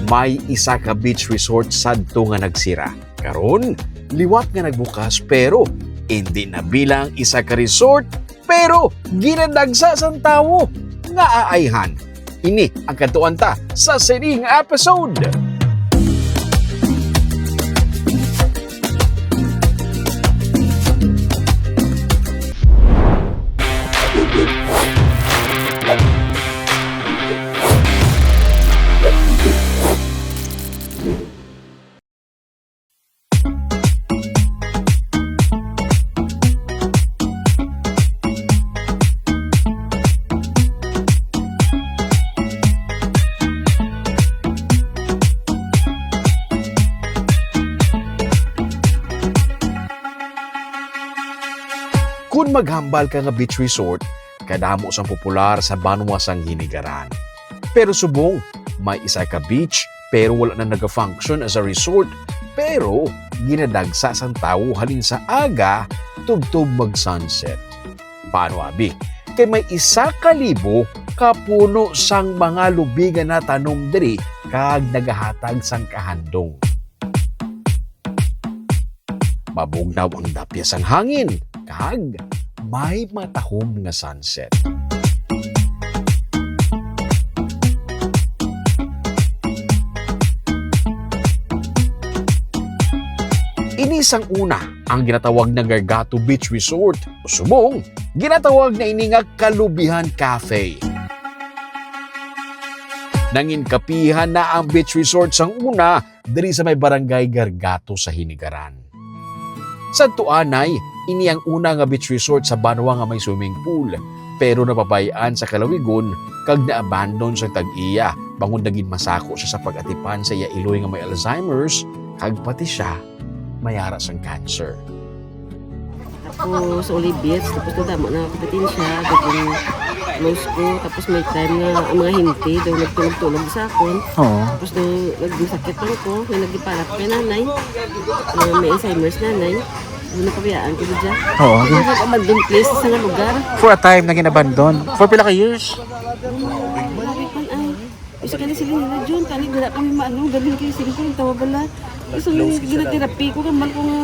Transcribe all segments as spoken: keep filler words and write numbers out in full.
May isa ka beach resort sadto nga nagsira. Karon, liwat nga nagbukas, pero indi na bilang isa ka resort, pero ginadagsa sang tawo nga aayhan. Ini ang kadtuan ta sa sining episode. Kon maghambal ka nga beach resort, kadamo sang popular sa banwa sang Hinigaran. Pero subong may isa ka beach, pero wala na naga-function as a resort, pero ginadagsa sang tawo halin sa aga tubtob mag-sunset. Paano, abi? Kay may isa ka libo ka puno sang mga lubi nga natanom diri kag nagahatag sang kahandong. Mabugnaw ang dapya sang hangin, kag may matahom nga sunset. Ini sang una ang ginatawag na Gargato Beach Resort, o subong ginatawag na ini nga Kalubihan Cafe. Nangin kapihan na ang beach resort sang una diri sa may Barangay Gargato sa Hinigaran. Sadto anay, ini ang una nga beach resort sa banwa nga may swimming pool, pero napabay-an sa kalawigon kag naabandon sa tag-iya bangod nagin masako siya sa pag-atipan sa iya iloy nga may Alzheimer's, kag pati siya may ara sang cancer. Tapos Olive Beach, tapos nadamo na ang kompetensya, dating close ko, tapos may time nga ang mga hinti daw nagtulog-tulog sa akon. Oo. Tapos daw nagmasakit lang ko, nga nagiparat kay nanay, nga may Alzheimer's nanay. Doon na pabiyaan ko dyan. Oo. Tapos nag-abandon place sa nga lugar. For a time, naging abandon. For pila ka years? Ay, isa ka na sila nila, Jun. Tani, dira kami maano, galing kayo sila ko, tawa bala. Isang ginaterapi ko, kamal ko nga,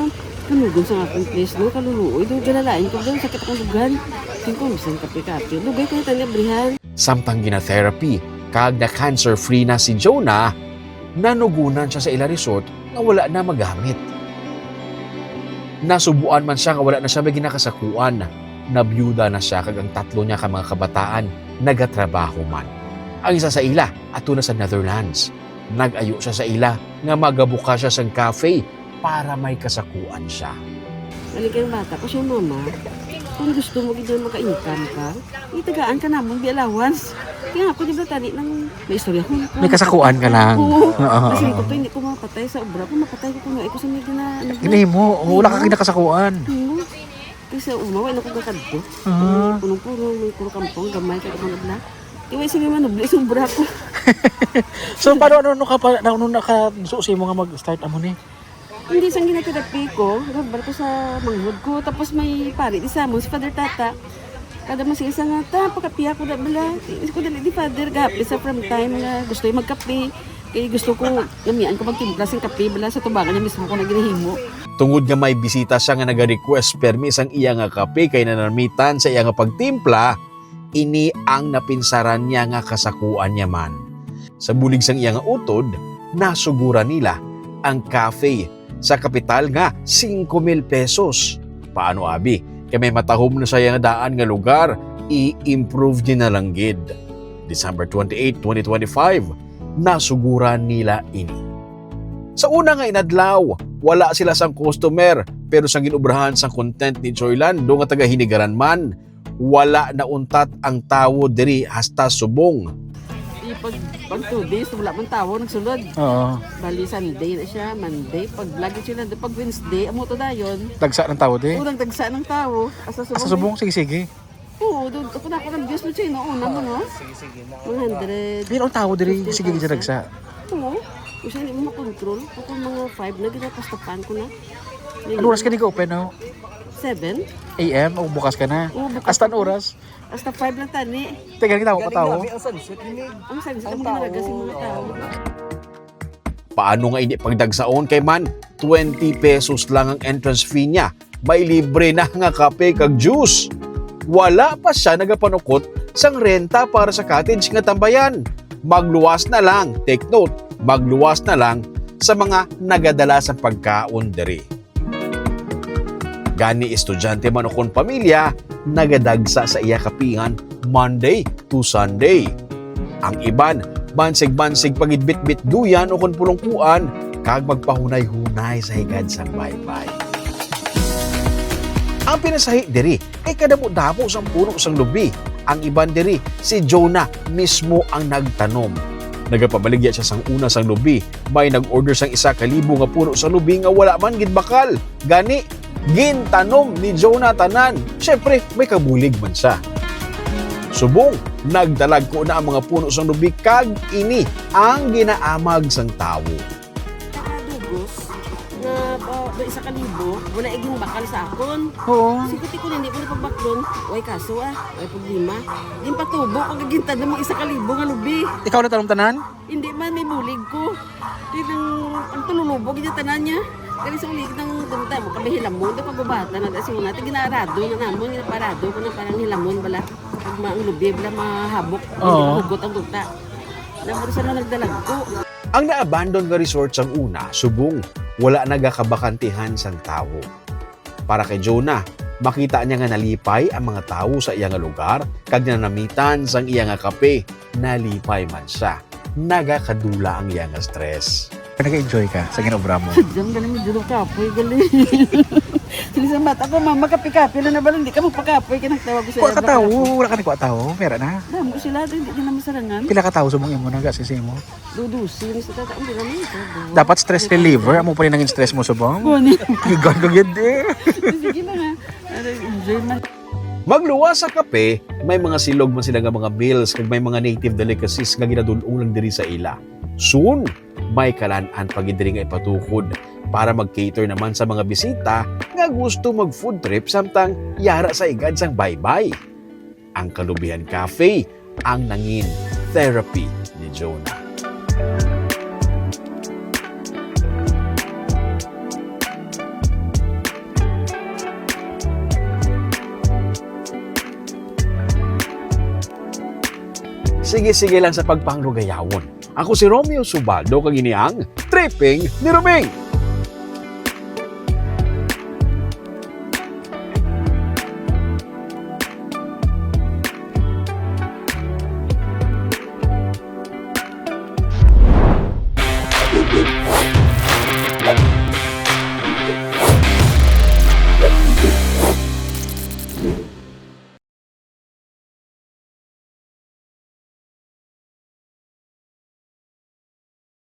kanugon sa akong place, no? Kaluluoy, do, galalain ko, do, sakit akong lugan. Tingko, bisan kape-kape. Lugay ko na tani, abrihan. Samtang ginatherapy, kag na cancer-free na si Jonah, nanugunan siya sa ila resort nga wala na magamit. Nasubuan man siya nga wala na siya may ginakasakuan. Nabiyuda na siya, kag ang tatlo niya ka mga kabataan nagatrabaho man. Ang isa sa ila ato na sa Netherlands. Nag-ayo siya sa ila nga magabuka siya sang cafe para may kasakuan siya. Galing kang bata ko siya, mama. Kung gusto mo gid maka-income ka, itagaan ka namon di allowance. Kaya ako, di ba, tani nang may istorya ko. May kasakuan ka lang. Oo. Oo. Kasi ko to, hindi ko mapatay sa obra ko. Mapatay ko kung ay ko sa may gina-, ano, Ginahimo, wala ka ginakasakuan. Oo. Kasi umawa na ko kakadto. Ah. Punong-punong, may puro kampong, gamay, kaya kung nagla. Iway, sige man, nabli, sobra ko. So, paano, ano, ano ka pa, ano, ano naka, so, si mo nga mag-start amo ni? Hindi, sang ginaterapi ko, gabal ko sa manghod ko. Tapos may pari di sa amon, si Father Tata. Kada masisa nga, "Ta, pakapiya ko na bala." Hindi ko dali di Father, gapi sa from time nga gusto yung magkape. Kaya gusto ko, namian ko magtimpla sing kape, bala sa tubangan niya mismo ko na ginahimo. Tungod nga may bisita siya nga naga-request permi sang iya nga kape kay nanamitan sa iya nga pagtimpla, ini ang napinsaran niya nga kasakuan niya man. Sa bulig sang iya nga utod, nasuguran nila ang cafe sa kapital nga singko mil pesos. Paano, abi? Kay may matahom na sa iya nga daan nga lugar, i-improve niya na lang gid. December twenty-eight, twenty twenty-five, nasuguran nila ini. Sa una nga inadlaw, wala sila sang customer, pero sa gin-obrahan sang content ni Joy Lando nga taga Hinigaran man, wala nauntat ang tawo diri hasta subong. Di pag, pag two days, wala man tawo nagsulod. Oo. Bali, Sunday na siya, Monday. Pag vlog sila, pag Wednesday, amo to dayon. Dagsa ng tao di? Unang dagsa ng tao. Asa Asa subong, subong? Sige, sige. Oo, doon. Ako na, ako ng views mo siya, noon naman, ha? Sige, sige. Mga hundred. Pero ang tao diri, sige, sige, dagsa. Oo. Kasi hindi mo makontrol. Ako mga five na, ginatastapan ko na. Ano oras ka di ka open, no? Seven. A M o bukas ka na? Oo, bukas Hasta ako. Anong oras? Hasta five lang tani. Teka, kita mo pa tao? Grabe ang sunset, hinig. Ang sunset, ang mga tao. Nagasin mga tao. Paano nga hindi pagdagsaon kay man twenty pesos lang ang entrance fee niya? May libre na nga kape kag juice. Wala pa siya nagapanukot sang renta para sa cottage nga tambayan. Magluwas na lang, take note, magluwas na lang sa mga nagadala sa pagkaon diri. Gani, estudyante man o kon pamilya, nagadagsa sa iya kapingan Monday to Sunday. Ang iban, bansig-bansig pagidbitbit duyan o kon pulungkuan, kag magpahunay-hunay sa higad sang baybay. Ang pinasahi diri kay kadamo-damo sang puno sang lubi. Ang iban diri, si Jonah mismo ang nagtanom. Nagapabaligya siya sang una sang lubi. May nag-order sang isa ka libo nga puno sang lubi nga wala man gid bakal. Gani, gintanom ni Jonah tanan. Syempre, may kabulig man siya. Subong, nagdalagko na ang mga puno sang lubi kag ini ang ginaamag sang tawo. Nakadugos nga ba, ba isa ka libo, wala igin bakal sa akon. Oo. Sige, ko hindi ko na pagbaklon. Way kaso, ah, way problema. Ginpatubo ko, gintanom mo isa ka libo nga lubi. Ikaw na tanom tanan? Hindi man, may bulig ko. Di nang, ang tululubo, gid tanan niya. Kaya sa ulit ng gunta mo, kami hilamon, da pagubata na, da si una, ginarado na namon, ginaparado ko na parang hilamon, bala, pag ma-, ang lubi, bala, mahabok, Oo. Hugot ang gunta. Namor sa na nagdalagko. Ang naabandon nga resort sang una, subong wala nagakabakantihan sang tawo. Para kay Jonah, makita niya nga nalipay ang mga tawo sa iya nga lugar, kag nanamitan sang iya nga kape, nalipay man siya. Nagakadula ang iya nga stress. Nag-enjoy ka sa ginobra mo? Diyan, galing, medyo kapoy, galing. Sila sa mata ko, mama, kape-kape na nabalon, di ka magpakapoy, kinagtawag ko sa Kuha ka iya, tawo, kape. Wala ka nagkuha tawo, pera na. Damo sila, hindi ka na masarangan. Pila ka tawo sa mong imo, naga, sa imo? Dudusi, ni sa tata, hindi naman ito. Dapat stress reliever, amo pa rin ang stress mo, subong? Guni. Ligan ka gid eh. Sige na nga. Ano, enjoy man. Magluwas sa kape, may mga silog man sila nga mga meals kag may mga native delicacies nga ginadul-ong lang diri sa ila. Soon, may kalan-an pa gid diri nga ipatukod para mag-cater naman sa mga bisita nga gusto mag-food trip samtang yara sa higad sang baybay. Ang Kalubihan Cafe ang nangin therapy ni Jonah. Sige-sige lang sa pagpanglugayawon. Ako si Romeo Subaldo, kag ini ang Tripping ni Roming.